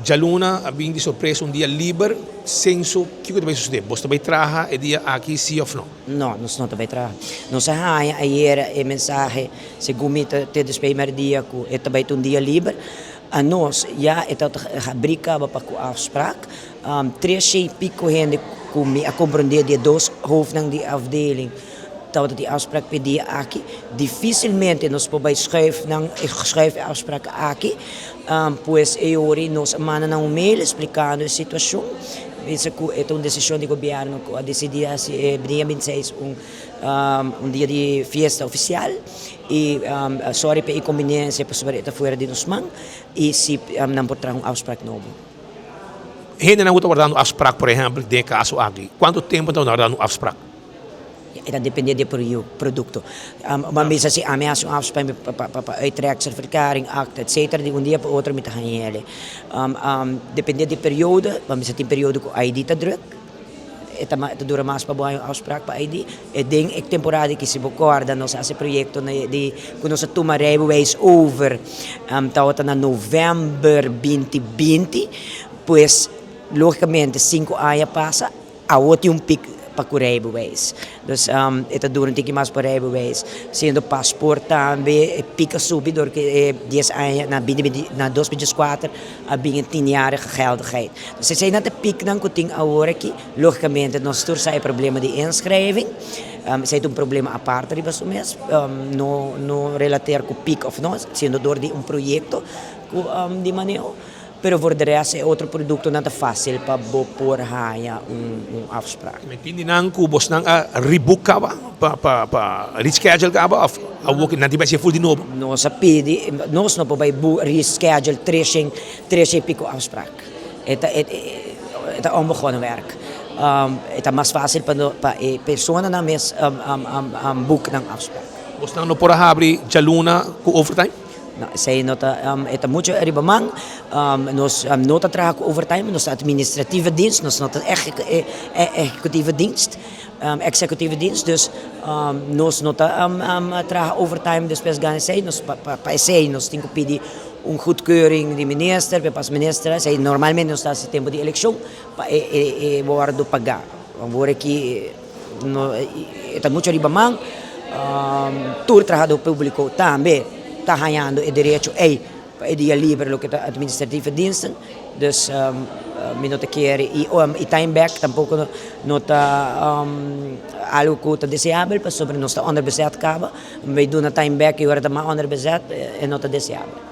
Djaluna a bin di sorpresa un dia liber, Censo, kiko ta bai sosodé? Bos ta bai traha e dia aki sí òf no? No, nos no ta bai traha. Nos a haña ayera e mensahe, segun mi ta te despues merdia ku e ta bai ta un dia liber. Anos ya e ta habrí kaba pa ku afsprak. Tres shei piko hende ku mi a komprondé di e dos hofnan di afdeling tabata tin afsprak pa e dia aki. Difísilmente nos por bai schuif nan, schuif e afsprak aki. Pues e ora nos a manda nan un mail splikando e situashon, bisa ku e ta un desishon di gobièrnu ku a disidí hasi e dia 26 un un dia di fiesta ofisial i sòri pa e inkonbiniensia pasobra e ta fuera di nos man i si nan por traha un afsprak nobo. Hendenan ku ta wardando afsprak por ehèmpel den e kaso aki, kuantu tempu nan ta wardando un afsprak? E ta depende di e produkto. Bo a bisa si ami hasi un afspraak pa uittreksel, akte, etcetera, di un dia pa otro mi ta haña el. Depende di e periodo, bo a bisa tin periodo ku ID ta druk, e ta dura mas pa bo haña un afspraak pa ID. E den e temporada aki si bo kòrda nos a hasi proyekto di ku nos a tuma rijbewijs over, tabata na novèmber 2020, pues lógikamente sinku aña pasa. Awo tin un pik pa ku rijbewijs. Dus e ta dura un tiki mas pa rijbewijs. Siendo paspoort tambe e pik a subi dor ku e dies aña na binti binti na 2014 a bin e tienjarige geldigheid. Dus eseinan ta piknan ku tin awor aki. Logikamente nos tur sa e problema di inschrijving. Esei ta un problema aparte riba su mes. No no relateer ku pik of no, siendo dor di un proyekto ku di maneho. Pero voor de rest e otro productonan ta facil pa bo por haña un afspraak. Mi tin di nan cu bosnan a rebook caba pa pa pa reschedule caba of awor cu nan tin bay haci full di nobo? Nos a pidi, nos no por bay reschedule 300 y pico afspraak. E ta e ta onbegonnen werk. E ta mas facil pa pa e personanan mes book nan afspraak. Bosnan no por a habri djaluna cu overtime? No, esei no ta, e ta mucho riba man. Nos no ta traha ku overtime, nos ta administratieve dienst, nos no ta ehecutieve dienst, executieve dienst, dus nos no ta traha overtime despues gana esei, nos pa esei nos tin ku pidi un goedkeuring di minister, pa e pas minister, esei normalmente nos ta hasi tempu di elekshon pa e wòrdu pagá. Awor aki No, e ta mucho riba man. Tur trahadó públiko tambe ta hañando e derecho ei pa e dia liber loke ta administratieve diensten. Dus mi no ta kere i i time back tampoko no ta algo ku ta deseabel pasobra nos ta onderbezet kaba. Bai duna time back i ora ta mas onderbezet e no ta deseabel.